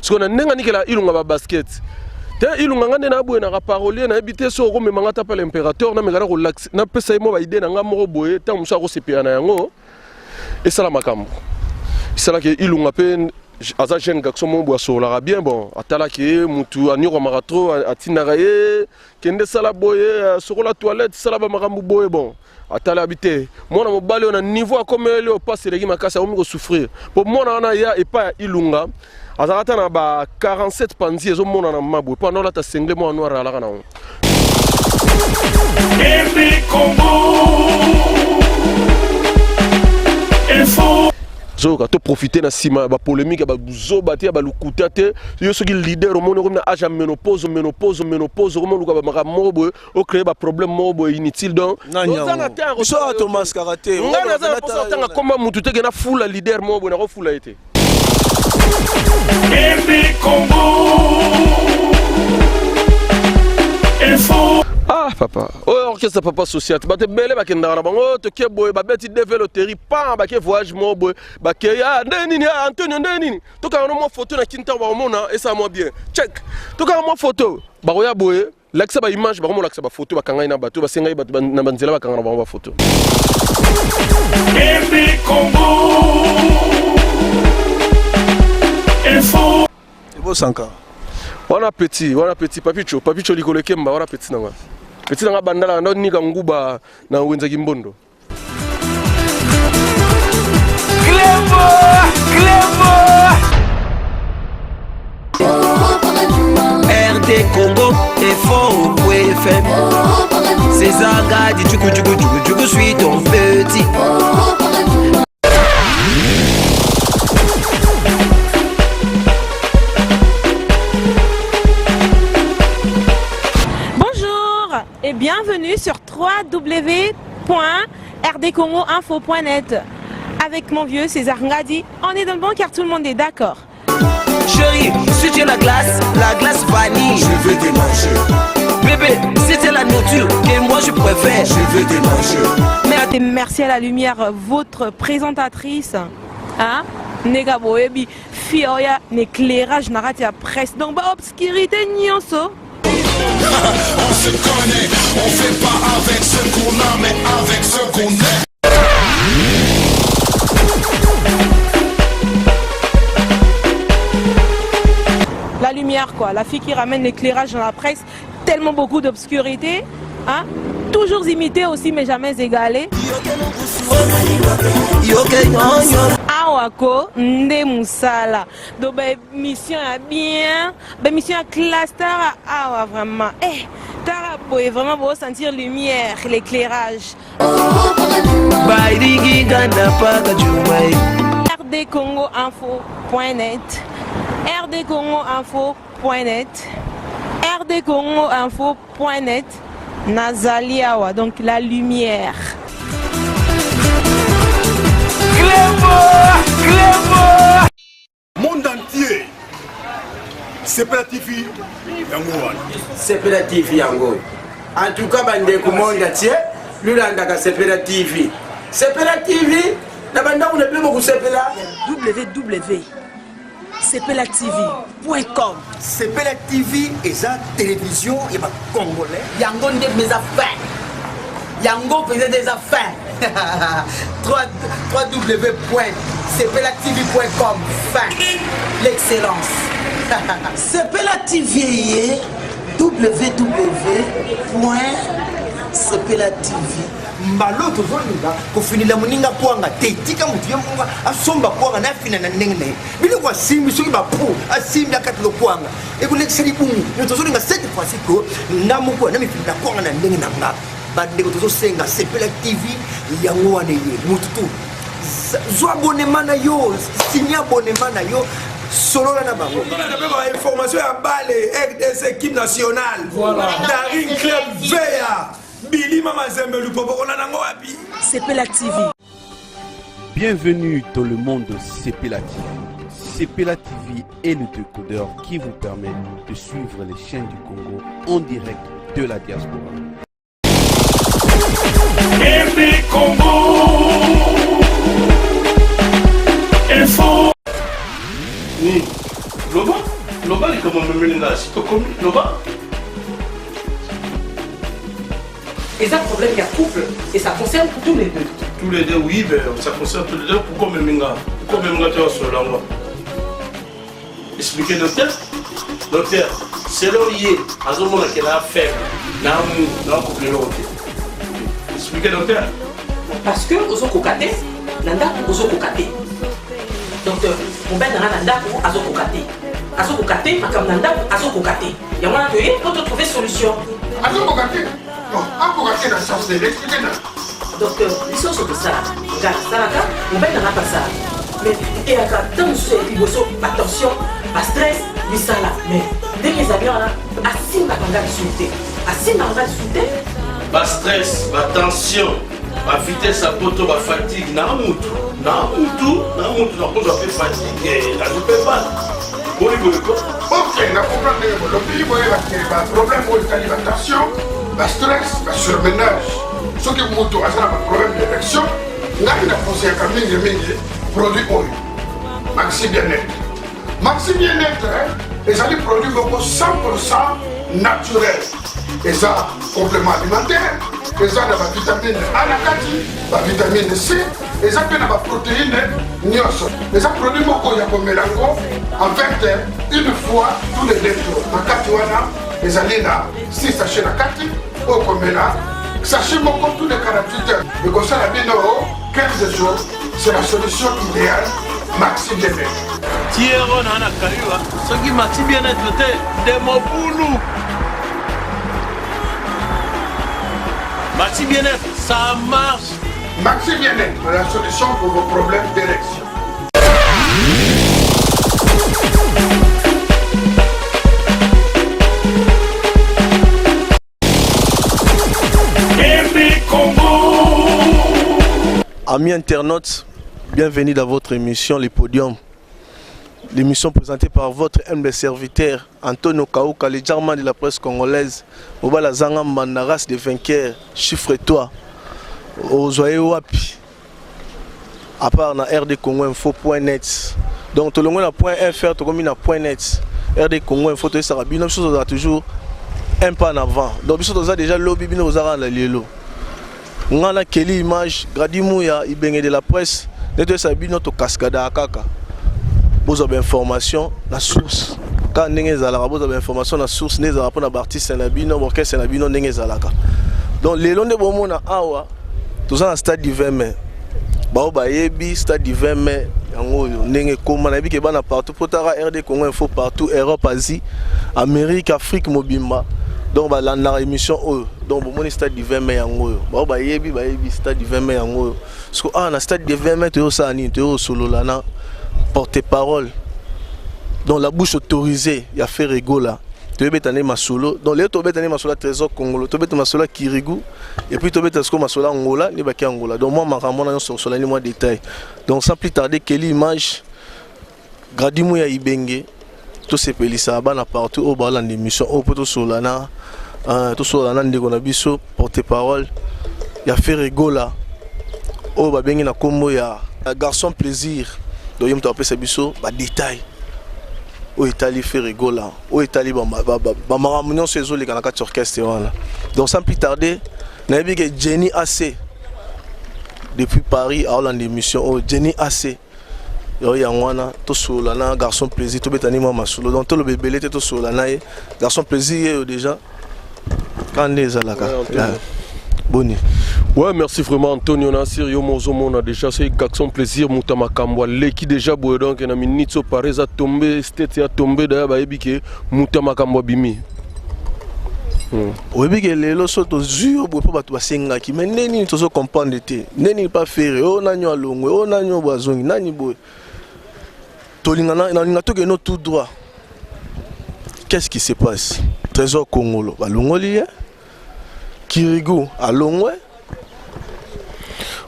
Sikoyo na ndenge anikela Ilunga ba basket te, Ilunga nga nde na boye naka parolier, nayebi te soki okomema nga ta pa l'impérateur, nameka na kolakisa, napesa ye mwa ba idée na nga moko boye, ntango mosusu akosepela na yango. Esala makambo esalaki Ilunga mpe aza jeune garçon moko boye, asololaka bien. Bon, atalaki ye mutu anyokwamaka trop, atindaka ye kende sala boye, sokola toilette, sala bamakambo boye. Bon, atala abi te, mwana mobali oyo na niveau akomeli oyo, pasi eleki makasi, akomi kosouffrir. Mpo mwana wana ya epai ya Ilunga azalaka ata na ba 47 panzi ezomonana mabwe, mpo anda olata sengle mwana noir alaka nango. RD Congo Info. Zoyoka, toprofite na nsima ya bapolémique ya babuzoba te, ya balukuta te. Yo soki leader omoni okomi na age ya ménopause, ménopause, ménopause, okomi oluka bamakambo moko boye, ocréer baproblème moko boye inutile. Donc toza na te. Biso awa tomaskaka te. Ngai naza na mposa otanga komba mutu te ke nafula leader moko boye, nakofula ye te. RD Congo Info. Ah papa, oyo orchestre papa social, bato ebele bakendaka na bango, toke boye, babeti DV loterie pan, bake voyage moko boye, bakei. Ah, ndenge nini? Ah, Antonio, ndenge nini? Tokanga no mwa photo na kini, ntango bakomona esala mwa bien. Check, tokanga mwa photo, bakoya boye, lakisa baimage, bakomolakisa bafoto bakangai na bato, basengai bato na banzela bakanga na bango bafoto. RD Congo Info. Ebosanka. Wana petit, wana petit Papicho, Papicho likolo ekemba, wana petit nanga, petit nanga bandala ndo nika nguba na wenzaki mbondo. Clébo, Clébo. RD Congo Info FM. César Gadi, tchoukou tchoukou tchoukou tchoukou, suis ton petit. Bonjour et bienvenue sur www.rdcongoinfo.net. Avec mon vieux César Ngadi, on est dans le bon car tout le monde est d'accord. Chérie, si tu es la glace vanille. Je vais te manger. Bébé, si tu es la nourriture que moi je préfère. Je vais te manger. Et merci à la lumière, votre présentatrice. Hein? Nega boyebi, fille oya, l'éclairage na kati ya presse. Donc, ba obscurité nyonso. On se connaît, on fait pas avec ce qu'on a, mais avec ce qu'on est. La lumière, quoi. La fille qui ramène l'éclairage dans la presse. Tellement beaucoup d'obscurité. Hein? Toujours imité aussi, mais jamais égalé. Awako nde musala. Donc, ba émission ya bien, ba émission ya classe, tara awa vraiment. Eh, tara boye vraiment bo sentir lumière, l'éclairage. Bairigi ganda paka jumai. rdcongoinfo.net, rdcongoinfo.net, rdcongoinfo.net, nazali awa, donc la lumière. Clébo, Clébo. Monde entier. Sepela TV yango wana. Sepela TV yango. En tout cas bandeko monde entier lulandaka Sepela TV. Sepela TV na bandako na bino bokusepela. www sepelatv.com. Sepela TV eza télévision ya ba Congolais. Yango nde mpenza fin, yango mpenza nde eza fin. www.sepelatv.com, fin, l'excellence. Sepela TV ye www.sepelatv. Mbala oyo tozolinga kofinila moninga kwanga te, tika motu ye moko asomba kwanga na afina na ndenge na ye. Biloko asimbi, soki bapu asimbi akati lokwanga ekolekisa libumu. Me tozolinga cette fois-ci ko nga moko na mifinila kwanga na ndenge na nga. Bandeko, tozosenga Sepela TV yango wana ye motu tu zwa abonnement na yo, signe abonnement na yo, solola na bango. Information ya bale RDC, équipe nationale, Daring Club Veya Bilima Mazembe Lupopo, kolanda yango wapi? Sepela TV. Bienvenue dans le monde de Sepela TV. Sepela TV est le décodeur qui vous permet de suivre les chaînes du Congo en direct de la diaspora. RD Congo Info. Nini? Loba. couple et ça concerne tous les deux. Tous les deux, oui, mais ça concerne tous les deux. Pourquoi Meminga? Pourquoi Meminga tu vas sur l'angle? Expliquez, docteur. Docteur, selon ye, azomona ke na faible, na mu, na couple eloko te. Expliquez, docteur. Parce que ozokoka te, na ndako ozokoka te. Docteur, mobali na nga na ndako azokoka te. Azokoka te, makambo na ndako azokoka te. Yango wana toye mpo totrouve solution. Azokoka te? Bon, akoka te na sens nini? Explique na. Docteur, biso nyonso tosalaka. Nga nasalaka, mobali na nga mpe asalaka. Mais eyaka ntango mosusu ya liboso batension, bastress, misala. Mais ndenge ezali wana, asimbaka nga lisusu te. Asimbaka nga lisusu te. Ba stress, ba tension, ba vitesse ya poto, ba fatigue na mutu, na mutu, na mutu nakozwa mpe fatigue, nazwi mpe bana. Boni boye ko? Ok, na comprendre ndenge bolobi, boyeba ke ba problème oyo etali ba tension, ba stress, ba surmenage, soki mutu aza na ba problème d'érection, ngai na conseillaka mingi mingi produit oyo Maxi Bien-être. Maxi Bien-être ezali produit moko 100% naturel, eza complément alimentaire, eza na ba vitamine A na kati, ba vitamine C, eza mpe na ba protéine nyonso. Eza produit moko ya komela yango en fait une fois tous les deux jours. Na kati wana ezali na 6 sachet na kati, oyo komela sachet moko tous les 48 heures, ekosala bino 15 jours. C'est la solution idéale. Maxi Bien-être. Tiero na na kayua soki Maxi Bien-être te nde mobulu. Maxi Bien-être, ça marche. Maxi Bien-être, la solution pour vos problèmes d'érection. Amis internautes, bienvenue dans votre émission Les Podiums. L'émission présentée par votre humble serviteur Antonio Kauka, le jarman de la presse congolaise, Obala Zanga Mbanda, race de vainqueurs, chiffre toi, Ozoye Wapi, à part na RD Congo Info.net. Donc tout le monde a .fr, tout le monde a .net. RD Congo Info, tout ça, bino biso toujours un pas en avant. Donc biso toza déjà lobi bino ozaka na lelo. Nga na Kelly Image, Grady Mouya, Ibenge de la presse, nde toyesa bino tokaskadaka kaka. Bozwa ba information na source. Kaka ndenge ezalaka, bozwa ba information na source nde ezalaka mpona ba artiste na bino, ba orchestre na bino ndenge ezalaka. Donc lelo nde bomona awa toza na stade du 20 mai. Bao bayebi stade du 20 mai yango oyo ndenge ekoma, nayebi ke bana partout potaka RD Congo Info partout, Europe, Asie, Amérique, Afrique mobimba. Donc balandaka émission oyo. Donc bomoni stade du 20 mai yango oyo. Bao bayebi, bayebi stade du 20 mai yango oyo. Parce que awa na stade du 20 mai toyosala nini? Toyosolola na porte-parole. Donc la bouche autorisée ya Ferre Gola. Toyebeta nde masolo. Donc lelo tobeta nde masolo ya Trésor Kongolo, tobeta masolo ya Kirikou et puis tobeta siko masolo ya Angola, nde baki Angola. Donc moi makambo wana nyonso tosola nde mwa détail. Donc sans plus tarder, Kelly Image, Grady Mouya Ibenge, tosepelisa bana partout oyo balanda émission oyo mpo tosolola na tosolola na ndeko na biso porte-parole ya Ferre Gola oyo babengi na kombo ya Garçon Plaisir. Donc ye moto apesa biso ba détail oyo etali Ferre Gola, oyo etali ba makambo nyonso ezoleka na kati orchestre wana. Donc sans plus tarder, nayebi ke Jenny AC depuis Paris aolanda émission oyo. Jenny AC yo yango wana tosolola na Garçon Plaisir, tobeta ni mwa masolo. Donc toloba ebele te, tosolola na ye Garçon Plaisir ye oyo déjà kaka nde ezalaka. Ouais, Antonio. Boni. Ouais, merci vraiment Antonio Nasir, yo mozo mona déjà c'est Garçon Plaisir muta makambo leki déjà boye. Donc na minute so paris a tombé state a tombé d'ailleurs bayebi ke muta makambo abimi. Oyebi ke lelo so tozwi yo boye mpo bato basengaki, mais nde nini tozo comprendre te, nde nini pa Ferre oyo nani oyo alongwe oyo nani oyo boye azongi nani boye, tolinga nalinga tokende tout droit. Qu'est-ce qui se passe? Trésor Kongolo balongoli ye, Kirikou alongwe.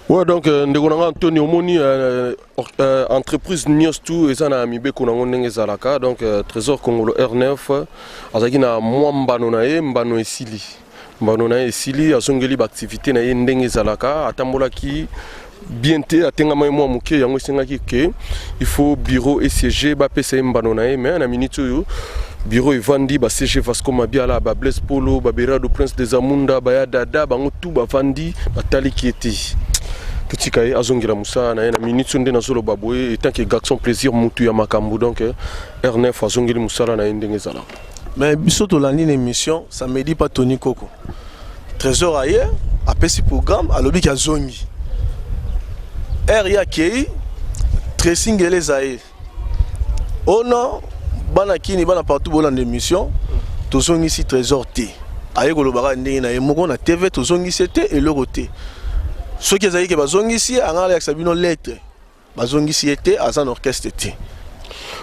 Ouais, donc ndeko na nga Antonio, omoni entreprise nyonso tu eza na mibeko nango ndenge ezalaka. Donc Trésor Kongolo R9 azalaki na mwa mbano na ye, mbano esili, mbano na ye esili, azongeli baactivité na ye ndenge ezalaka. Atambolaki bien te, atengama ye mwa moke, yango esengaki ke il faut bureau esiége bapesa ye mbano na ye. Mais na minute oyo Bureau evandi, ba CG Vasco Mabiala, ba Blaise Polo, ba Berado Prince des Amunda, ba ya Dada, bango tout bavandi, bataliki ete totika ye azongela mosala na ye na minute nde nazoloba boye etant que garçon plaisir mutu ya makambo donc R9 azongeli mosala na ye ndenge ezalaka. Mais biso tolandi na émission samedi pa Tony Koko. Trésor aye apesi programme alobi ki azongi. R ye akei Tracy Ngeleza ye. Oh non, bana kini bana partout bolanda émission tozongisi Trésor te. Aye koloba kaka ndenge na ye moko na TV tozongisi te eloko te. Soki ezali ke bazongisi ye anga alakisa bino lettre. Bazongisi ye te aza na orchestre te.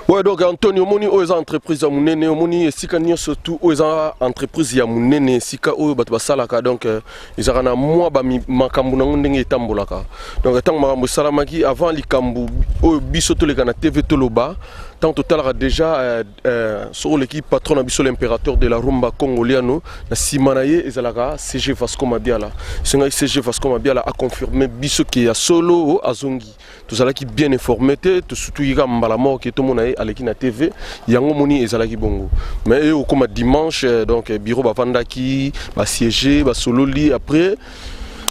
Ouais, donc Antonio omoni oyo eza entreprise ya monene omoni esika nyonso tu oyo eza entreprise ya monene esika oyo bato basalaka donc euh, ezalaka na mwa makambo nango ndenge etambolaka donc ntango makambo esalamaki avant likambo oyo biso toleka na tv toloba ntango totalaka déjà euh, euh, soki oleki patron na biso l'impérateur de la rumba congoliano na nsima na ye ezalaka cg vasco mabiala esengaki cg vasco mabiala aconfirme biso ke ya solo azongi tozalaki bien informé te tosutuki kaka mbala moko ke tomona ye aleki na tv yango moni ezalaki bongo mais ye okoma dimanche euh, donc euh, bureau bavandaki basiége basololi après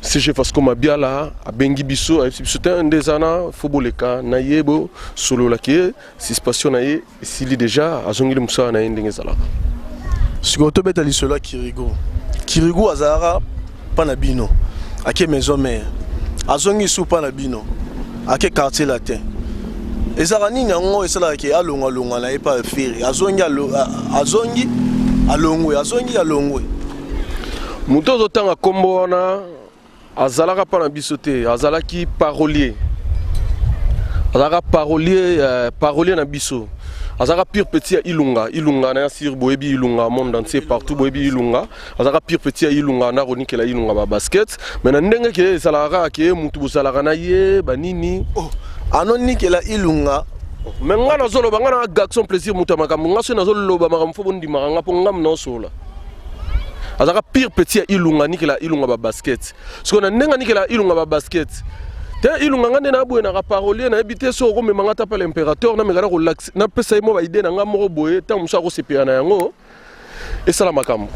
CG Vasco Mabiala abengi biso ayebisi biso te nde eza na fo boleka na ye bosololaki ye suspension na ye esili déjà azongeli mosala na ye ndenge ezalaka. Sikoyo tobeta lisolo ya Kirigo. Kirigo azalaka mpa na bino, ake maison mère, azongi su mpa na bino, ake quartier latin. Ezalaka nini yango esalaka ke alongwalongwa na ye mpa Ferre, azongi azongi alongwe, azongi alongwe. Moto ozotanga nkombo wana Azalaka pa na biso te, azalaki parolier. Azalaka parolier, euh, parolier na biso. Azalaka pire petit ya Ilunga, Ilunga na sir boyebi Ilunga monde entier partout boyebi Ilunga. Azalaka pire petit ya Ilunga na ronikela Ilunga ba basket. Mais na ndenge ke ezalaka kaka ke mutu bozalaka na ye ba nini. Oh, anonikela Ilunga mais nga nazoloba nga na garçon plaisir moto ya makambo nga soki nazoloba makambo fo bondimaka nga mpo nga naosolola azalaka pire petit ya ilunga anikela ilunga ba basket sikoyo na ndenge anikela ilunga ba basket te ilunga nga nde naboye naka parolier nayebi te soki okomema nga ata pa l'impérateur nameka na kolakisa napesa ye mwa baide na nga moko boye ntango mosusu akosepela na yango esala makambo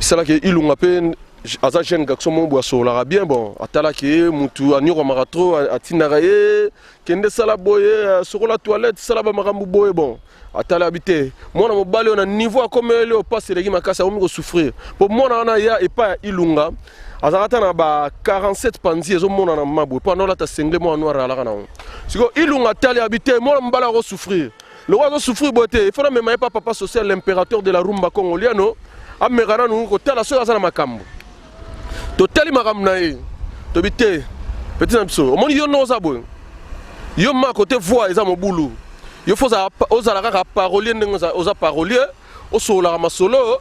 esalaki ilunga mpe aza jeune garçon moko boye asololaka bien bon atalaki ye mutu anyokwamaka trop atindaka ye kende sala boye sokola toilette sala bamakambo boye bon Atala abi te mwana mobali oyo na niveau akomeli oyo pasi eleki makasi akomi kosouffrir mpo mwana wana ya epai ya ilunga azalaka ata na ba 47 panzi ezomonana mabwe mpo andolata sengle mwana noir alaka na yango sikoyo ilunga atali abi te mwana mobali akosouffrir lokola azosouffrir boye te ifo namema ye pa papa social l'impérateur de la rumba congoliano ameka nanu kotala soki aza na makambo totali makambo na ye tobi te petit na biso omoni yo ndenge oza boye yo ma kote voix eza mobulu yo fo ozala kaka parolier ndenge oza parolier osololaka masolo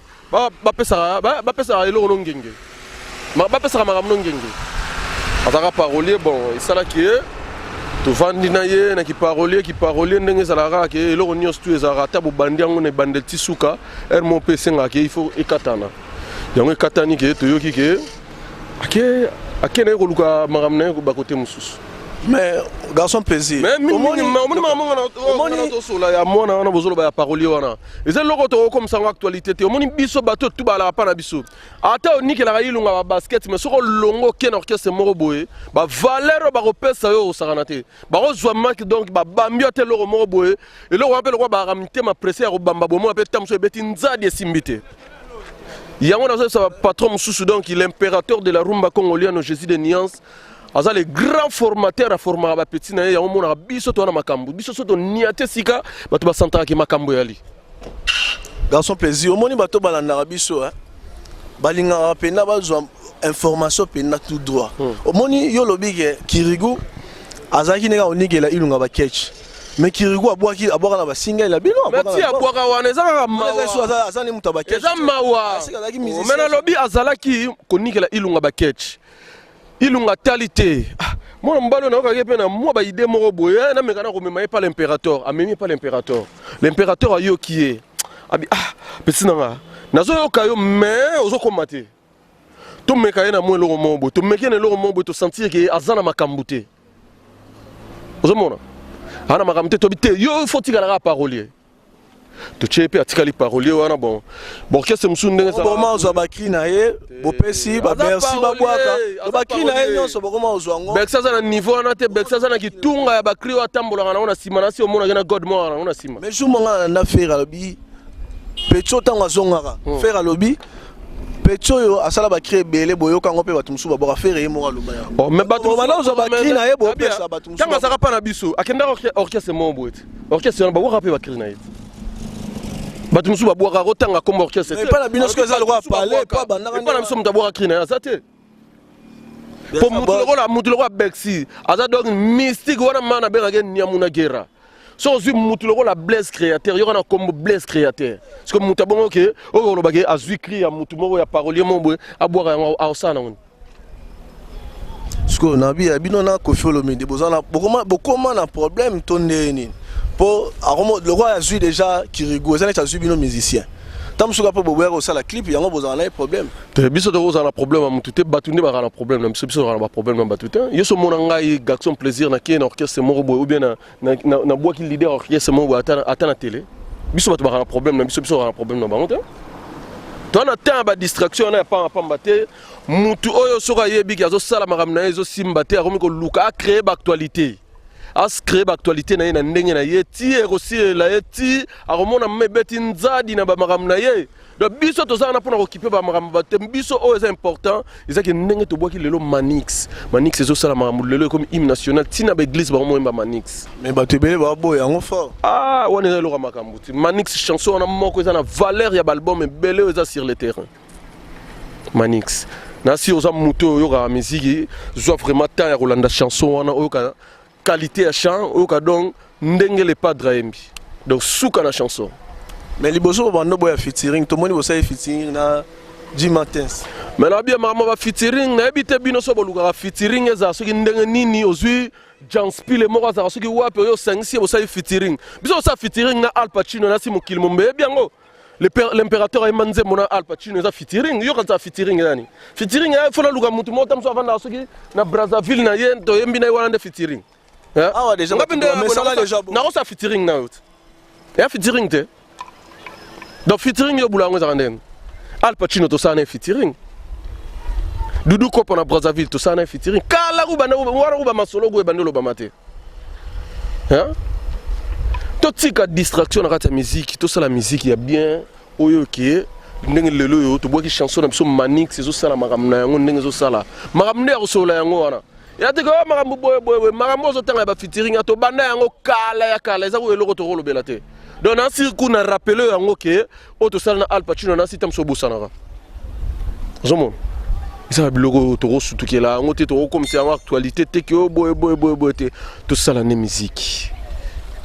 bapesaka eloko no ngenge bapesaka makambo no ngenge azalaka parolier bon esalaki ye tovandi na ye na kiparolier kiparolier ndenge ezalaka kaka ke eloko nyonso tu ezalaka ata bobandi yango na ebandeli ti suka heure moko mpe esengaka ke il faut ekatana yango ekatani ke toyoki ke ake ake na ye koluka makambo na ye bakote mosusu mais garçon plaisir omoni makambo tosola ya mwana wana bozoloba ya parolier wana eza eloko tokokomisa yango actualité te omoni biso bato tu balaka mpa na biso ata onikelaka ilunga ba basket mais soki olongo oke na orchestre moko boye bavaleur oyo bakopesa yo osakana te bakozwa maki donc babambi yo ata eloko moko boye eloko wana mpe lokola bazalaka mitema presse ya kobamba bomona mpe ta mosusu ebeti nzadi esimbi te yango nazoyebisa bapatron mosusu donc l'impérateur de la rumba congoliano jésus de nuance aza le grand formateur aformaka bapeti na ye yango omonaka biso towana makambo biso so tonia te esika bato basantaka ke makambo yali garçon plaisir omoni bato balandaka biso eh? balingaka mpenza bazwa information mpenza tout droit hmm. omoni yo olobi ke kirigu azalaki ndenge akonikela ilunga baketch mais kirigu abwaki abwaka na basinga na bino ti abwaka wana eza kaka mawa aza ni moto ya baketch eza mawa me nalobi azalaki konikela ilunga baketch ilunga atali te ah, mwana mobali oyo nayokaki mpe na mwa baide moko boye eh, nameka na komema ye pa l'impérateur amemi ye pa l'impérateur l'impérateur ayoki ye abi ah pesi na nga nazoyoka yo mais ozokoma te tomeka ye na mwa eloko moko boye tomeki ye na eloko moko boye tosentir ke aza na makambo te ozomona aza na makambo te tobi te yo fo tikala kaka parolier. Totie ye mpe atikali parolier wana. Bon, baorchestre mosusu ndenge ezalaka- Bokoma ozwa bacri na ye, bopesi babersi, Aza babwaka parolier, aza bacri na ye parolier. nyonso, bokoma ozwa yango. Bercy aza na niveau wana te. Bercy aza na kitunga ya bacri oyo atambolaka nango na nsima na si omonaki na god moko nango na nsima. Mais jour monga na Ferre alobi petio, ntango azongaka, Ferre alobi petio oyo asala bacri ebele, boyoka yango mpe bato mosusu babwaka. Ferre ye moko aloba yango. Oh, mais bato Bobanda ozwa bacri na ye, bopesa bato mosusu. Ntango azalaka mpa na biso, akendaka orchestre moko boye te. Orchestre wana babwaka mpe bacri na ye te. Bato mosusu babwaka, kotanga kombo orchestre. Mais epai na bino soki eza lokola palais, epai bandaka. Epai na biso moto abwaka cri na ye aza te, po mutu lokola Bercy aza donc mystique wana. Ma nabengaki niamu na gera. So ozwi mutu lokola Blaise Créateur, yoka na kombo Blaise Créateur, parce que mutu abongo ke oyo olobaki azwi cri ya mutu moko ya parolier moko boye, abwaka yango, aosala nango nini? Sikoyo na bi bino na Koffi Olomide boza na bokoma na problème to ndenge nini? Mpo lokola azwi déjà Kirigo, eza neti azwi bino musicien ta mosuka mpo boboyaka kosala clip yango, bozala na ye problème? Te, biso tokozala na problème ya mutu te. Bato nde bazala na problème na biso. Biso tozala na baproblème na bato te. Yo so omona ngai garçon plaisir nakei na orchestre moko boye ou bien nabwaki leader orchestre moko boye ata na télé. Biso bato bazala na problème na biso, biso tozala na problème na bango te. Toza na temps ya badistraction wana ya pamba pamba te. Mutu oyo soki ayebiki azosala makambo na ye ezosimba te, akomi koluka acréer baactualité, acréer baactualité na ye na ndenge na ye, ti ekosilela ye, ti akomona mama ebeti nzadi na bamakambo na ye. Donc biso toza wana mpona kokipe bamakambo bato te. Biso oyo eza important ezaki ndenge tobwaki lelo Manix. Manix ezosala makambo lelo, ekomi hymne national, ntina baeglise bango moyemba Manix. Mais bato ebele baboya yango fort. Ah, wana eza eloko ya makambo te. Manix, chanson wana moko eza na valeur ya baalbum ebele oyo eza sur le terrain. Manix, nasi oza moto oyo oyokaka miziki, zwa vraiment temps ya kolanda chanson wana, oyoka qualité ya chant, oyoka donc ndenge le padre ayembi. Donc suka na chanson. Mais liboso bobanda boya featuring, tomoni bosali featuring na G Martins. Mais nayebi ya makambo ya bafeaturing, nayebi te. Bino so bolukaka featuring ezala soki ndenge nini, ozwi Janspile moko azalaka soki wapi, oyo osangisi ye, bosali featuring. Biso osala featuring na Al Pacino, nasi mokili mombe yebi yango. L'impérateur ayemba nzembo na Al Pacino, eza featuring. Yoka nzala featuring eza nini? Featuring fo naluka mutu moko ta mosu avandaka soki na Brazzaville na ye, toyembi na ye, wana nde featuring. Awa déjà Nga mpe nde mesala déjà bo. Nakosala featuring na yo te, eya featuring te. Donc featuring yo bula yango ezaka ndenge Al Pacino tosala na ye featuring, Dudu Kopo na Brazzaville tosala na ye featuring kala kubanda wana kuba masolo ku ebandi olobama te. Hein? Totika distraction na kati ya miziki, tosala miziki ya bien oyo ke ndenge lelo oyo tobwaki chanson na biso Manix ezosala makambo na yango, ndenge ezosala makambo nde ya kosolola yango wana ya te ke oyo makambo boye boye boye. Makambo ozotanga ya bafeaturing ya tobanda yango kala ya kala, eza kuyo eloko tokolobela te. Donc nasi kuna rappeler oyo yango ke oyo tosala na Al Pacino, nasi ta mosu obosanaka, ozomona eza na biloko oyo tokosutukela yango te, tokokomisa yango actualité te ke oyo boye boye boye boye te. Tosala nde miziki,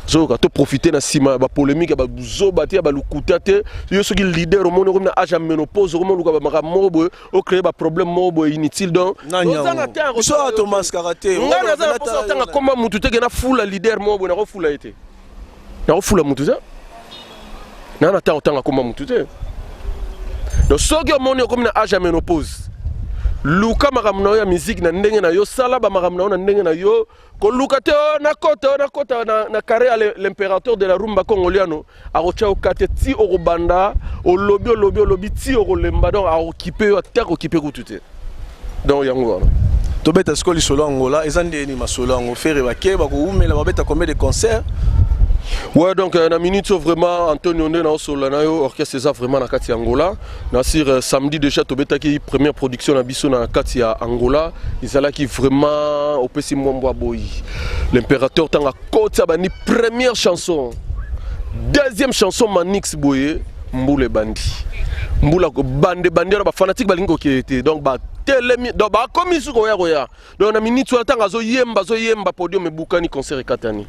zoyoka, toprofite na nsima ya bapolémique ya bazoba te, ya balukuta te. Yo soki leader omoni okomi na age ya ménopause, okomi oluka bamakambo moko boye, ocréer baproblème moko boye inutile. Donc Nani oza na yango? temps ya Biso awa tomaskaka te. Ngai naza na mposa otanga komba mutu te ke nafula leader moko boye, nakofula ye te, nakofula mutu te. Naa na ntango otanga komba mutu te. Donc soki omoni okomi na age ya ménopause, luka makambo na yo ya musique na ndenge na yo, sala bamakambo na yo na ndenge na yo. Koluka te o nakota o nakota na carré ya l'impérateur de la rumba congoliano, akotya yo kate ti okobanda olobi olobi olobi ti okolemba. Donc akokipe yo ata kokipe kutu te. Donc yango wana. Tobeta sikoyo lisolo ya Angola. Eza ndeni masolo yango? Ferre bake bakowumela, babeta combien de concert? Ouais, donc na minute oyo vraiment, Antonio, nde naosolola na yo, orchestre eza vraiment na kati ya Angola. Na sur samedi déjà tobetaki première production na biso na kati ya Angola. Ezalaki vraiment opesi mwambo ya boyi. L'impérateur ntango akoti, abandi première chanson, deuxième chanson Manix boye, mbula ebandi, mbula bande bandi wana, bafanatique balingi kokende te. Donc batelemi, donc bakomi su koya koya. Donc na minute wana ntango azoyemba azoyemba, podium ebukani, concert ekatani.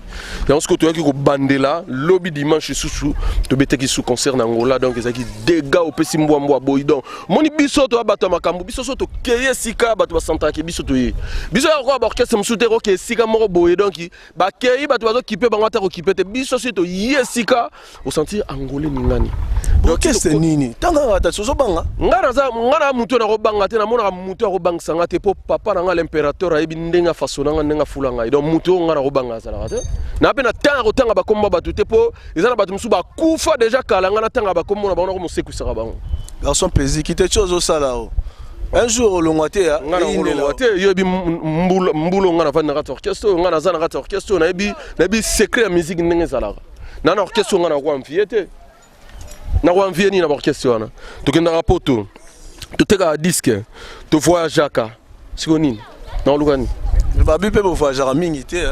Yango sikoyo toyaki kobandela lobi dimanche lisusu, tobetaki su concert na Angola. Donc ezalaki dégâts, opesi mbwa mbwa boyi. Donc moni biso toya bato ya makambo. Biso so tokeye esika bato basantaka biso, toye biso ya kokoa baorchestre mosusu te koke esika moko boye. Donc bakei, bato bazokipe bango ata kokipe te. Biso soki toye esika, osentir angolais ningani. Orchestre nini? Tanga ata ozobanga? Nga naza nga na moto nakobanga te, namonaka moto akobangisa nga te, mpo papa na nga l'impérateur ayebi ndenge afasona nga, ndenge afula ngai. Donc moto oyo nga nakobanga azalaka te. Na mpe na ntango ya kotanga bakombo ya bato te, mpo eza na bato mosusu bakufa deja kala, nga natanga bakombo na bango, nakomosekwisaka bango. Garçon plaisir, kite ti ozosala o. Un jour olongwa te ya. Nga nakolongwa te, yoyebi mbulo nga navandi na kati ya orchestre oyo, nga naza na kati ya orchestre oyo, nayebi secret ya musique ndenge ezalaka. Na orchestre oyo nga nakoanvie te. Nakoanvie nini na baorchestre wana? Tokendaka poto, totekaka disque, tovoyageaka, siko nini nakoluka nini? Babi mpe bovoyageaka mingi te.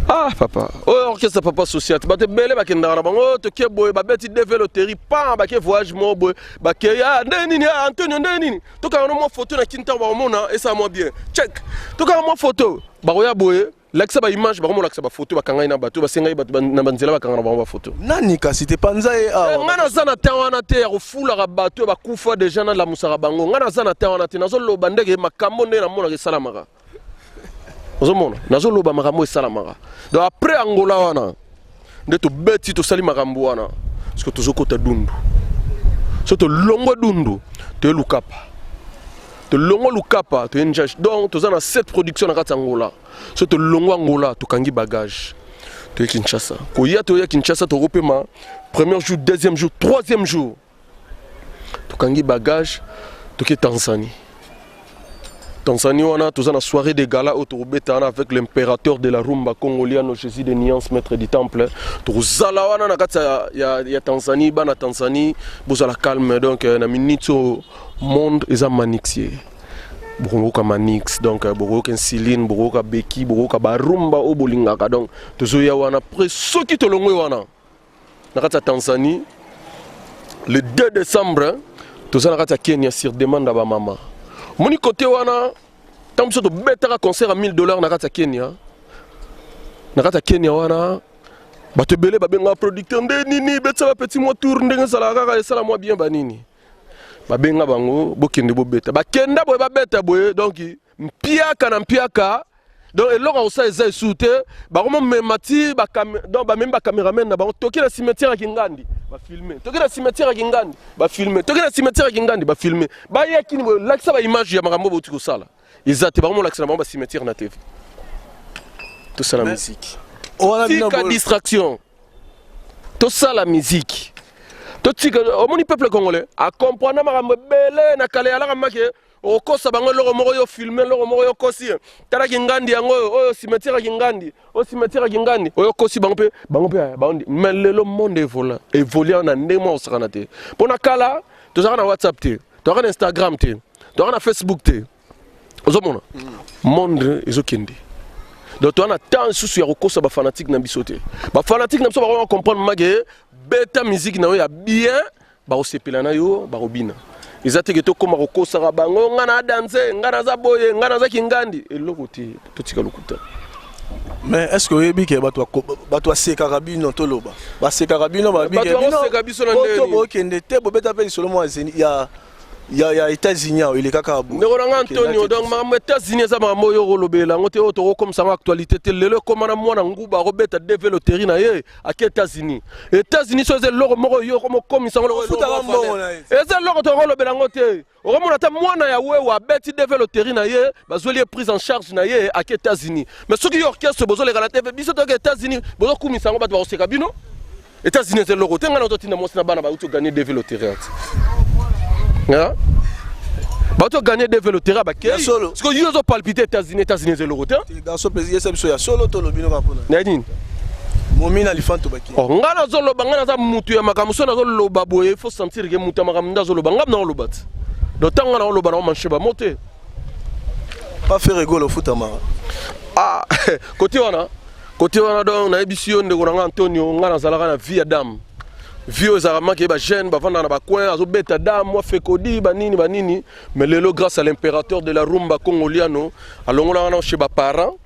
Ah papa, oyo orchestre papa social te, bato ebele bakendaka na bango. Toke boye, babeti DV loterie pan, bake voyage moko boye, bakei. Ah, ndenge nini? Ah, Antonio, ndenge nini? Tokanga no mwa photo na kini, ntango bakomona esala mwa bien check, tokanga mwa photo, bakoya boye, lakisa baimage, bakomolakisa bafoto bakangai na bato, basengai bato na banzela bakanga na bango bafoto. Nani kasi te panza ye awa. Ngai naza na temps wana te ya kofulaka bato oyo bakufa deja, nalamusaka bango. Ngai naza na temps wana te. Nazoloba ndenge makambo ndenge namonaka esalamaka, ozomona, nazoloba makambo esalamaka. Donc après Angola wana nde tobeti, tosali makambo wana, parce que tozokota Dundu. So tolongwe Dundu, toye Lukapa, tolongwe Lukapa, toye Njash. Donc toza na 7 production na kati ya Angola. So tolongwe Angola, tokangi bagage, toye Kinshasa. Koya, toya Kinshasa, tokopema premier jour, deuxième jour, troisième jour, tokangi bagage, toke Tanzanie. Tanzanie wana toza na soirée de gala oyo tokobeta wana avec l'impérateur de la rumba congoliano, Jésus de Nuance, maître du temple. Tokozala wana na kati ya Tanzanie. Bana Tanzanie, bozala calme. Donc na minute oyo monde eza manixie, bokoyoka Manix, donc bokoyoka Insuline, bokoyoka Beki, bokoyoka barumba oyo bolingaka. Donc tozoya wana. Après soki tolongwe wana na kati ya Tanzanie, le 2 décembre toza na kati ya Kenya sur demande ya bamama. Omoni kote wana, ntango biso tobetaka concert ya 1000 $ na kati ya Kenya, na kati ya Kenya wana bato ebele babengaka producteur: nde nini, betisa bapeti mwa tour, ndenge ezalaka kaka, esala mwa bien. Banini babenga bango, bokende bobeta, bakenda boye, babeta boye, donc mpiaka na mpiaka. Donc eloko ya kosala eza esusu te. Bakomomema ti donc bamemi bacameraman na bango, toki na cimetière ya Kingandi, bafilme, toki na cimetière ya Kingandi, bafilme, toki na cimetière ya Kingandi, bafilme, bayaki nini boye, lakisa baimage ya makambo bauti kosala. Eza te, bakomolakisa na bango bacimetière na TV. Tosala musique, tika distraction, tosala musique, totika. Omoni peuple congolais acomprendre makambo ebele na kala. Eyalaka make okosa bango eloko moko, yo filme eloko moko, yo kosi: talaki ngandi yango oyo, oyo cimetière ya Kingandi, oyo cimetière ya Kingandi, oyo kosi bango mpe, bango mpe bango. Mais lelo monde evola, evolia na ndenge moko osakana te. Mpo na kala tozalaka na WhatsApp te, tozalaka na Instagram te, tozalaka na Facebook te. Ozomona monde ezokende. Donc toza na temps lisusu ya kokosa bafanatike na biso te. Bafanatike na biso bakoma comprendre make beta musique na yo ya bien, bakosepela na yo, bakobina. Eza teke tokóma kokosaka bango: nga na danse, nga naza boye, nga naza Kingandi, eloko te. Totika lokuta. Mais est ce que oyebi ke bato basekaka bino? Toloba basekaka bino. Bato bakoseka biso na ndenge nini? Bokende te, bobeta mpe lisolo moko ya États-Unis awa elekaka boye. Ndeko na nga Antonio, donc makambo États-Unis eza makambo oyo okolobela yango te, oyo tokokomisa yango actualité te. Lelo ekóma na mwana nguba akobeta DV loterie na ye, ake États-Unis. États-Unis so eza eloko moko oyo okomokomisa yango. Ofutaka mbongo na ye. Eza eloko tokolobela yango te. Okomona ata mwana ya wewa abeti DV loterie na ye, bazweli ye prise en charge na ye, ake États-Unis. Mais soki yo orchestre bozoleka na TV, biso toyoka États-Unis, bozokumisa yango, bato bakoseka bino. États-Unis eza eloko te. Ngai na ototinda mwasi na bana bauti oganye DV loterie, ati bauti oganye DV loterie, bakei. Sikoyo yo ozopalpite États-Unis, États-Unis eza eloko te. Garçon plaisir, yesa biso ya solo, tolobi no kaka mpona na nini? Momi na lifanto baki. Oh, ngai nazoloba, ngai naza mutu ya makambo. So nazoloba boye, faut sentir ke mutu ya makambo nde azoloba. Ngai naoloba ti, donc ntango ngai naoloba, naomanche bamo te. Pas faire egolo ofutamaka. Ah, kote wana, kote wana, donc nayebisi yo ndeko na ngai Antonio, ngai nazalaka na vie ya dame, vie oyo ezalaka maki bajeune bavandaka na bacoin, azobeta dame mwa fekodi banini banini. Mais lelo, grâce à l'impérateur de la rumba congoliano, alongolaka na chez baparent,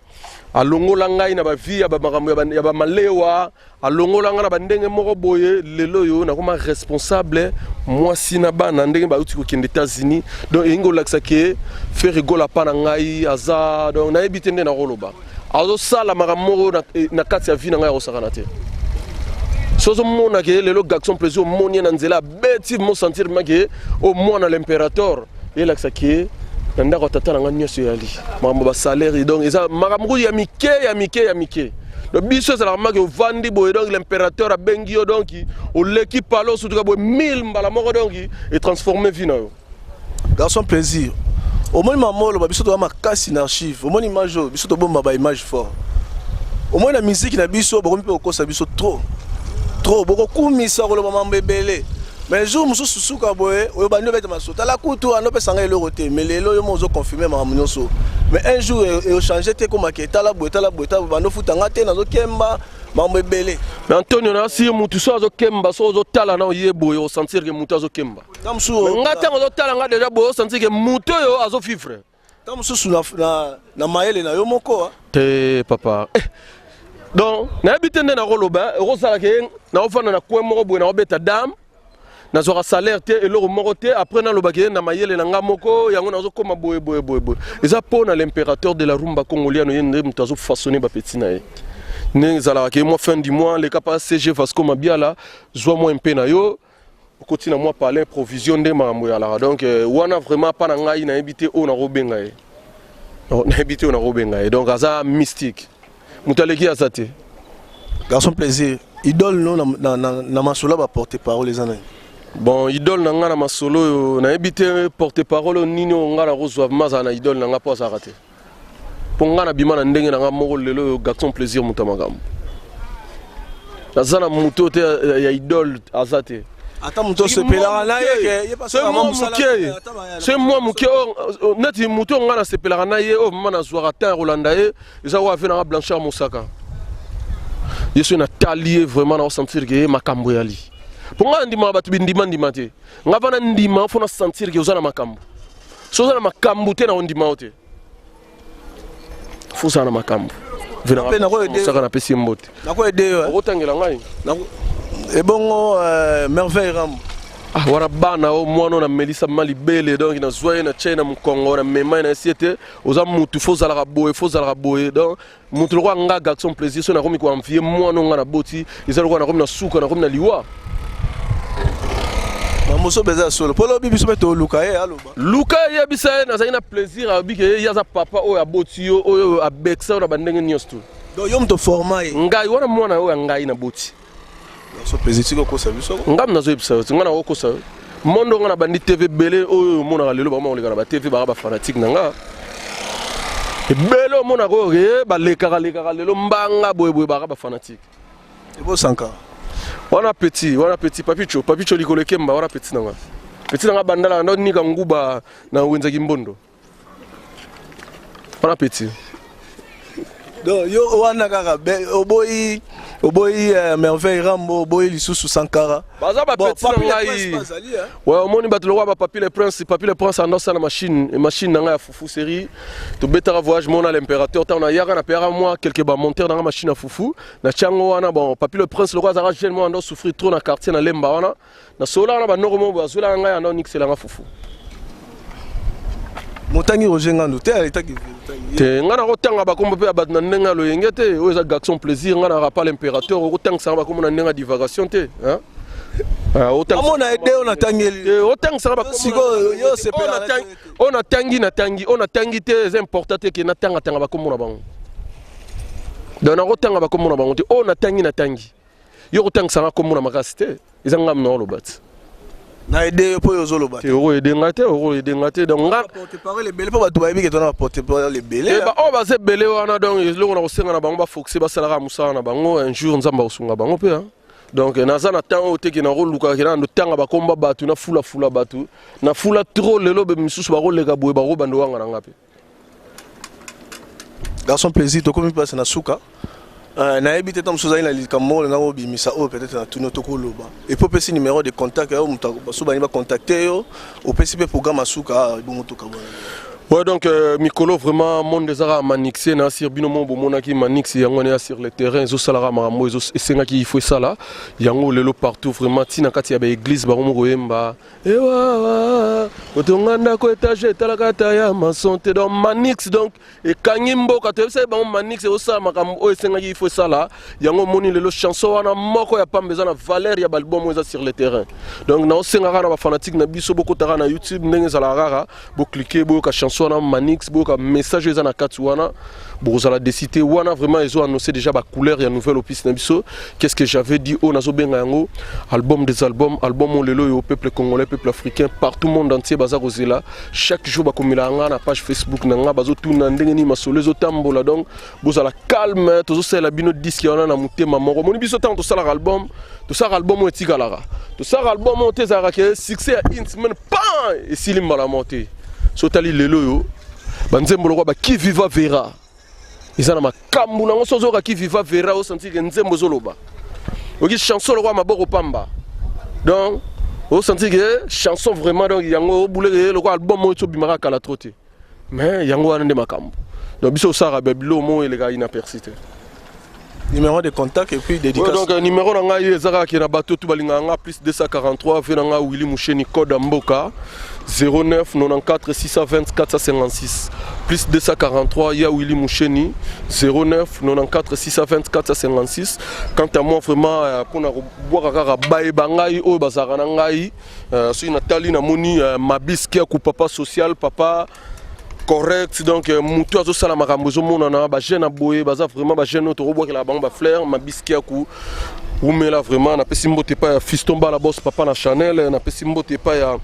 alongola ngai na bavie ya bamakambo ya bamalewa, alongola ngai na bandenge moko boye. Lelo oyo nakoma responsable, mwasi na bana ndenge bauti kokende États-Unis. Donc elingi kolakisa ke Ferre Gola pa na ngai aza, donc nayebi te nde nakoloba, azosala makambo moko na kati ya vie na ngai, akosakana te. So ozomona ke lelo Garçon Plaisir, omoni ye na nzela, abeti mo sentir ma ke o mwana l'impérateur, elakisa ke na ndako ya tata na nga nyonso eyali makambo basalaire. Donc eza makambo kutu ya mike, ya mike, ya mike. Donc biso ezalaka maki ovandi boye, donc l'impérateur abengi yo, donc oleki palo osutuka boye mille mbala moko, donc etransforme vie na yo. Garçon Plaisir, omoni mama oloba biso toza makasi na archive. Omoni image oyo, biso tobomba baimage fort. Omoni na miziki na biso, bokomi mpe kokosa biso trop trop, bokokumisa koloba mambo ebele, mais jour mosusu suka boye oyo bandi obeta maso, tala kutu ando opesa ngai eloko te. Mais lelo yo mo ozoconfirme makambo nyonso, mais un jour echange te, ekomaka etala boye, tala boye, tala boye, bando ofuta nga te, nazokemba makambo ebele. Mais Antonio, nasi mutu so azokemba, so ozotala na oye boye, osentir ke mutu azokemba. Nga ntango ozotala nga déjà boye, osentir ke mutu oyo azovivre. Ntango mosusu na mayele na yo moko. Te papa, eh. Donc nayebi te nde nakoloba, ekosalaka ye naofanda na coin moko boye, naobeta dame, nazwaka salaire te, eloko moko te. Après nalobaki ye na mayele na nga moko yango nazokóma boye boye boye boye. Eza mpo na l'impérateur de la rumba congoliano, ye nde moto azofaçonne bapeti na ye. Ndenge ezalaka ke mwa fin du mois leka pa CG Vasco Mabiala, zwa mwa mpe na yo, okoti na mwa palin provision, nde makambo ezalaka. Donc wana vraiment mpa na ngai nayebi te oyo nakobenga ye, nayebi te oyo nakobenga ye. Donc aza mystique, moto aleki aza te. Garçon Plaisir, idole no na masolo ya baporte parole eza nani? Bon, idole na ngai na masolo oyo, nayebi te porte parole oyo nini oyo ngai nakozwa ma azala na idole na ngai, mpo azalaka te, mpo ngai nabima na ndenge na ngai moko. Lelo oyo Garçon Plaisir, moto ya makambo, naza na moto oyo te ya idole, aza te. Ata moto osepelaka na ye ke ye soki mwa moke, soki mwa moke oyo neti moto oyo ngai nasepelaka na ye, oyo mama nazwaka temps ya kolanda ye, eza oyo ave nanga Blanchard Mosaka. Ye soki natali ye vraiment, naosentir ke ye makambo eyali, mpo ngai nandimaka bato bindima-ndima te. Ngai vana ndima, fo nasentir ke oza na makambo. So oza na makambo te, na ondima yo te. Fo ozala na makambo. Mosaka, napesi ye mbote. Nakoede yo. Okotangela ngai. Ebongo Merveille Rambo? Ah, wana bana o mwana oyo namelisa ma libele, donc nazwa ye na tie na mokongo, na mema ye na esi ete oza mutu, fo ozalaka boye, fo ozalaka boye. Donc mutu lokola nga Garçon Plaisir, so nakomi koenvie mwana oyo nga naboti, eza lokola nakomi na suka, nakomi na liwa. Mamoso mpenza ya solo, mpo lobi biso mpe toluka ye aloba. Luka, yebisa ye nazali na plaisir, alobi ke ye aza papa oyo aboti yo, oyo abekisa yo na bandenge nyonso tu. Donc yo moto forma ye? Ngai wana mwana oyo ya ngai naboti. So plaisir, tika okosa biso. Ngai nazoyebisa yo, ngai nakokosa yo? Mondo nga na bandi TV ebele oyo omonaka lelo, bakoma koleka na batv, baka bafanatike na nga ebele omonaka oyo ke balekaka lekaka lelo mbanga boyeboye, baka bafanatike. Ebosanka. Wana petit, wana petit Papicho, Papicho likolo ekemba, wana petit na nga, petit na nga bandala ndo nika nguba na wenzaki mbondo, wana petit. Donc yo wana kaka oboyi, oboyi Merveille Rambo, oboyi lisusu Sankara. Baza bapeti na ngai. Ouais, omoni bato lokola bapapi le Prince. Papi le Prince ando asala machine, machine na ngai ya fufu série. Tobetaka voyage mona l'impérateur, ntango nayaka napeyaka mwa quelque bamonteur na ngai machine ya fufu na tiango wana. Bon, Papi le Prince lokola azalaka jeune mwa, ando souffrir trop na quartier na Lemba wana, nasololaka na banoko moko, bazwelaka ngai, ando nikiselanga fufu. Motangi Roger Ngandu te, aletaki. Te, ngai nakotanga bakombo mpe ya bato na ndenge ya loyenge te. Oyo eza Garçon Plaisir, ngai naka pa l'impérateur, okotangisaka bakombo na ndenge ya divagation te, hein? Amona ede oyo natangeli. Otangisaka oyo natangi, natangi oyo natangi te, eza important te ke natangatanga bakombo na bango. Donc nakotanga bakombo na bango te. Oyo natangi, natangi. Yo kotangisanga kombo na makasi te, eza ngambo na oloba te. Na ede yo mpo oyo ozoloba. Te, okoyede nga te, okoyede nga te. Donc nga porte parole ebele, mpo bato bayebi ke tona baporte parole ebele. Oyo baza ebele wana, donc eloko na kosenga na bango, bafocuse, basalaka mosala na bango. Un jour Nzambe akosunga bango mpe. Donc naza na temps oyo te ke nakolukaka ke nando tanga bakomba bato, nafulafula bato, nafula trop lelo, be misusu bakoleka boye, bakobanda wanga na nga mpe. Garçon Plaisir, tokomi place na suka. Nayebi te, ta mosusu ozali na likambo moko olinga obimisa oyo peut-être na tuni tokoloba, et puis opesi numéro de contact oyo moto baso balingi bacontacte yo, opesi mpe programme ya suka, bongo tokabwana. Ouais, donc euh, mikolo vraiment monde ezaka manixe na sur bino mo bomonaki manix yango wana ya sur le terrain ezosalaka makambo esengaki il faut esala yango lelo partout vraiment ntina kati ya baeglise bango moko koyemba ewawa kotonga ndako etage etalaka ata ya maçon te. Donc manix donc ekangi mboka, toyebisaki bango manix ezosala makambo oyo esengaki il faut esala. Yango omoni lelo chanson wana moko ya pamba eza na valeur ya baalbum oyo eza sur le terrain. Donc naosengaka na bafanatique na biso, bokotaka na YouTube ndenge ezalaka kaka, bocliquer, boyoka chanson wana manix, boyoka message oyo eza na kati wana, bokozala décité wana. Vraiment ezo annoncer déjà bacouleur ya nouvelle opus na biso. Qu'est-ce que j'avais dit? Oyo nazobenga yango album des albums, album oyo lelo oyo peuple congolais, peuple africain, partout monde entier baza kozela. Chaque jour bakomela nga na page Facebook na nga, bazotuna ndenge nini masolo ezotambola. Donc bozala calme, tozosalela bino disque wana na motema moko. Omoni biso ntango tosalaka album, tosalaka album oyo etikalaka. Tosalaka album oyo te ezalaka ke succès ya une semaine, pan, esili mbala moko te. So otali lelo oyo banzembo lokwa baki viva vera eza na makambo nango. So ozoyoka ki viva vera, osentir ke nzembo ezoloba. Oki chanson lokwa maboko pamba, donc osentir ke chanson vraiment. Donc yango obuleke lokwa album oyo tobimaka kala trop te, mais yango wana nde makambo. Donc biso osalaka babilo mo elekaka inaperçu te. Numéro de contact et puis dédicace. Ouais, donc numéro na ngai eza kaka ke na bato tu balingaka nga, plus 243, ve na nga Willy Musheni, code ya mboka 09 94 620 456, plus 243 ya Willy Musheni, 09 94 620 456. Quant à moi vraiment, mpona kobwaka kaka bayeba ngai oyo bazalaka na ngai, soki natali namoni Mabiski ya papa social, papa correct. Donc motu azosala makambo ezomonana, bajeune ya boye baza vraiment bajeune oyo tokobwakela bango bafleur. Mabiski ya ku umela vraiment. Napesi mbote epai ya Fiston Bala Bos, papa na Chanel. Napesi mbote epai ya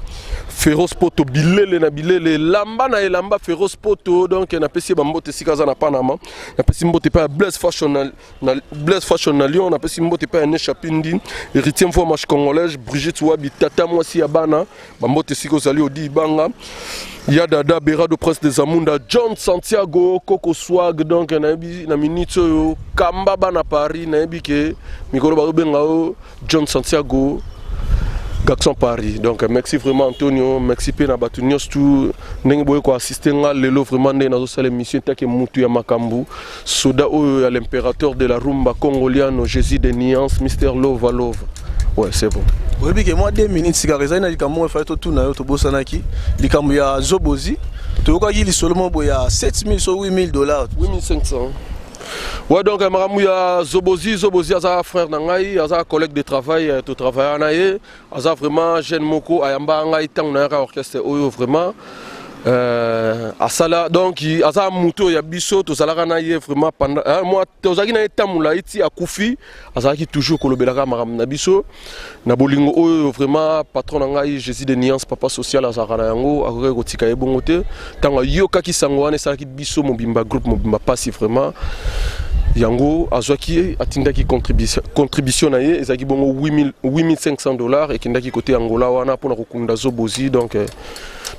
Féroce Poto, bilele na bilele, elamba na elamba, Féroce Poto. Donc napesi ye bambote esika aza na Panama. Napesi mbote epai ya Blaise Fashion na Blaise Fashion na Lyon. Napesi mbote epai ya Nesha Pindi, Héritier Mvoi, Marche Congolaise, Brigitte Wabi, tata mwasi ya bana, bambote esika ozali, Odi Ibanga ya Dada Berado, Prince des Amunda, John Santiago, Coco Swag. Donc nayebi na minute oyo kamba bana Paris, nayebi ke mikolo bazobenga oyo John Santiago, garçon Paris. Donc merci vraiment Antonio, merci mpe na bato nyonso tu ndenge boye koassiste nga lelo. Vraiment ndenge nazosala émission etake mutu ya makambo, soda oyo ya l'impérateur de la rumba congoliano, Jésus de nuance, Mister Lova Lova. Ouais, c'est bon. Oyebi ke mwa 2 minutes kaka ezali na likambo moko efali totuna yo, tobosanaki likambo ya Zobozi. Toyokaki lisolo moko boye ya 7000 so 8000 dollars. 8500, ouais. Donc makambo ya Zobozi, Zobozi aza frère na ngai, aza collègue de travail, totravailla na ye. Aza vraiment jeune moko ayamba ngai ntango nayaka orchestre oyo. Vraiment asala, donc aza motu oyo ya biso, tozalaka na ye vraiment pendant moi tozalaki na ye ntango molai ti akufi. Azalaki toujours kolobelaka makambo na biso na bolingo oyo vraiment patron na ngai Jésus de nuance, papa social, azalaka na yango. Akokaki kotika ye bongo te. Ntango ayokaki sango wana, esalaki biso mobimba, groupe mobimba mpasi vraiment. Yango azwaki, atindaki contribution na ye, ezalaki bongo 8500 dollars, ekendaki kote Angola wana mpona kokunda Zobozi. Donc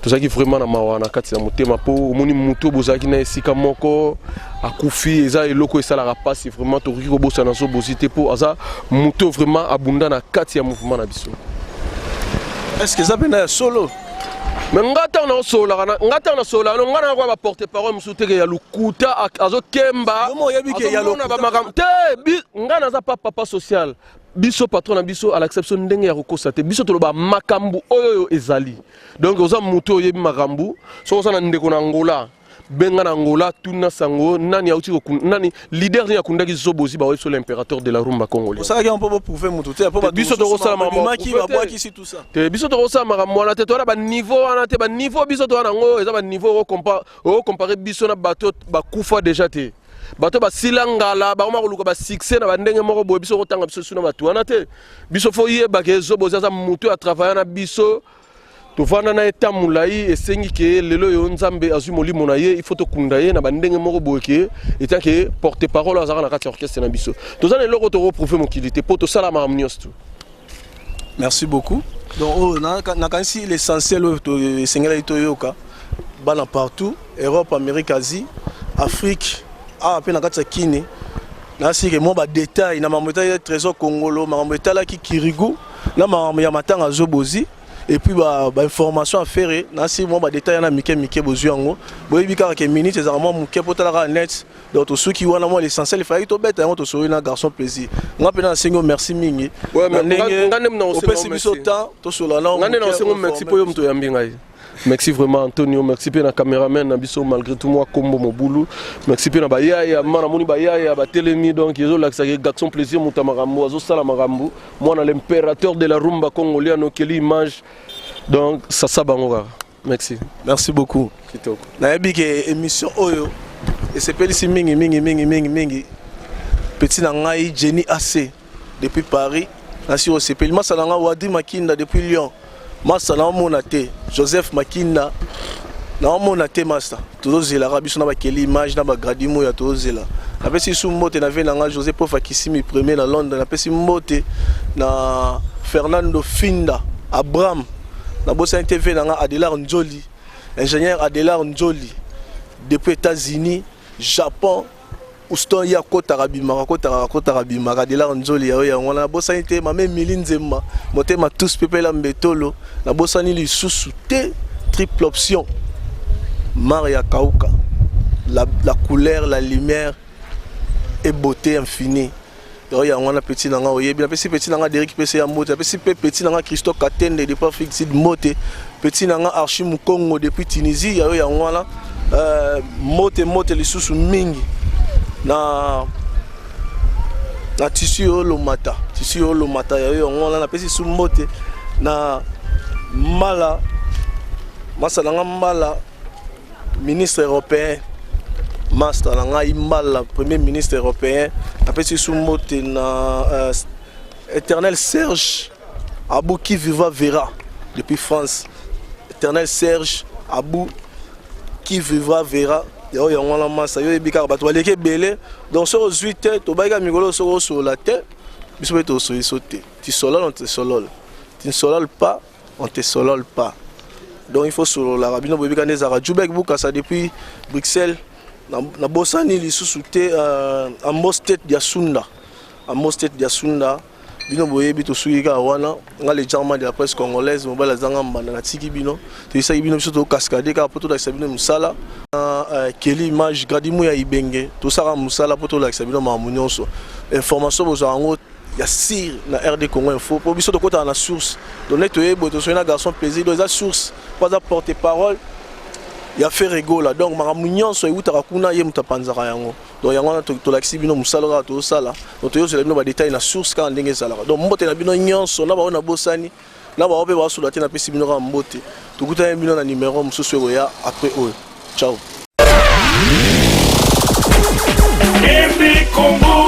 tozalaki vraiment na mawa na kati ya motema, mpo omoni motu oyo bozalaki na esika moko akufi, eza eloko esalaka mpasi vraiment. Tokoki kobosana Zobozi te, mpo aza motu vraiment abunda na kati ya mouvement na biso. Est ce que eza mpena ya solo? Me nga ntango naosololaka, nga ntango nasololaka no, nga na kwa baporte parole mosusu teke ya lokuta azokemba, azomona bamakambo te. Nga naza pa papa social. Biso patron na biso alakisa biso ndenge ya kokosa te. Biso toloba makambo oyo oyo ezali. Donc oza motu oyebi makambo. Soki oza na ndeko na Angola, benga na Angola, tuna sango nani auti, nani leader nini akundaki Zobozi, baoyebi so l'impérateur de la rumba congolais. Osalaki yango mpo boprouve motu te, mpo Biso tokosala makambo babwakisi tout ça. Te, biso tokosala makambo wana te. Toza na baniveau wana te. Baniveau biso toza nango eza baniveau okompare biso na bato bakufa déjà te, bato basila ngala, bakoma koluka basuccès na bandenge moko boye. Biso kotanga biso su na bato wana te. Biso fo yebaka Ezobozi aza motu ya travaille na biso, tovanda na ye ta molai. Esengi ke lelo oyo Nzambe azwi molimo na ye, il faut tokunda ye na bandenge moko boye ke etake porte parole azalaka na kati ya orchestre na biso. Toza na eloko tokoprouve mokili te, mpo tosala makambo nyonso tu. Merci beaucoup. Donc oyo nakanisi l'essentiel oyo esengelaki toyoka. Bana partout, Europe, Amérique, Asie, Afrique, awa mpe na kati ya Kini, nasike mwa badetail na makambo etalaki Trésor Kongolo, makambo etalaki Kirigu na makambo ya matanga Zobozi. Et puis ba ba information à faire nasi mwa ba détail na mike mike bozwi yango. Boyebi kaka ke minute ezalaka mwa moke po tala kaka net. Donc tosuki wana mwa l'essentiel il fallait tobeta yango tosoli na garçon plaisir. Nga mpe nasengi yo merci mingi. Ouais, Na mais nga ndenge nga nde na osenga opesi biso temps tosolola na nga nde na osengo merci mpo yo moto oyambi ngai. Merci vraiment Antonio, merci pe na cameraman na biso malgré tout moi kombo mobulu. Merci pe na bayaya, ma namoni bayaya batelemi donc ezo lakisa ke garçon plaisir muta makambo azo sala makambo. Mwana l'impérateur de la rumba congoliano Kelly image. Donc ça ça bango kaka. Merci. Merci beaucoup. Kitoko. Nayebi ke émission oyo esepelisi mingi mingi mingi mingi mingi petit na ngai Jenny AC depuis Paris nasi osepeli masa na ngai Wadi Makinda depuis Lyon masa na omona te Joseph Makinda na omona te masa tozozelaka biso na bakeli image na bagradi moya tozozela napesi lisusu mbote na vie na ngai José Pofa Kisimi premier na Londres napesi mbote na Fernando Finda Abraham nabosani te vie na ngai Adelar Nzoli ingénieur Adelar Nzoli depuis États-Unis Japon Houston ye akotaka bimaka akotaka akotaka bimaka Adelar Nzoli ya oyo yango wana nabosani te mama Emily Nzemba motema tous pepela mbetolo nabosani lisusu te triple option Maria Kauka la, la couleur la lumière et beauté infinie oyo yango wana petit na nga oyebi napesi petit na nga Derek pese ya mbote napesi mpe petit na nga Christophe Katende depuis Afrique du Sud mbote petit na nga Archie Mukongo depuis Tunisie ya oyo yango wana euh, mbote mbote lisusu mingi na na tissu oyo lomata tissu oyo lomata ya oyo yango wana napesi su mbote na mbala masa na nga mbala ministre européen master na ngai mbala premier ministre européen napesi su mbote na euh, éternel serge abou qui viva vera depuis france éternel serge abou qui vivra vera yango yango wana masa yo oyebi kaka bato baleki ebele donc soki ozwi te tobayika mikolo soki osolola te biso mpe tosoliso te tu solole on te solole tu ne solole pas on te solole pas donc il faut sololaka bino boyebi kaka nde ezalaka jubek bukasa depuis bruxelles nabosani lisusu te euh, amos tete diasunda amos tete diasunda bino boyebi tosuki kaka wana nga le jarman de la presse congolaise mobali azanga mbanda natiki bino toyesaki bino biso tokaskade kaka mpo tolakisa bino mosala na euh, keli image gradimu ya ibenge tosalaka mosala mpo tolakisa bino makambo nyonso information bozwaka yango ya sire na rd congo info mpo biso tokotaka na source donc nde toyebi boye tosoli na garçon plaisir donc eza source mpo aza porte parole ya Ferre Gola donc makambo nyonso ewutaka kuna ye moto apanzaka yango donc yango wana tolakisi bino mosala kaka tozosala donc toyozela bino badetail na source kaka ndenge ezalaka donc mbote na bino nyonso na baoyo nabosani na baoyo mpe basola te napesi bino kaka mbote tokutani bino na numero mosusu ekoya après oyo ciao RD Congo.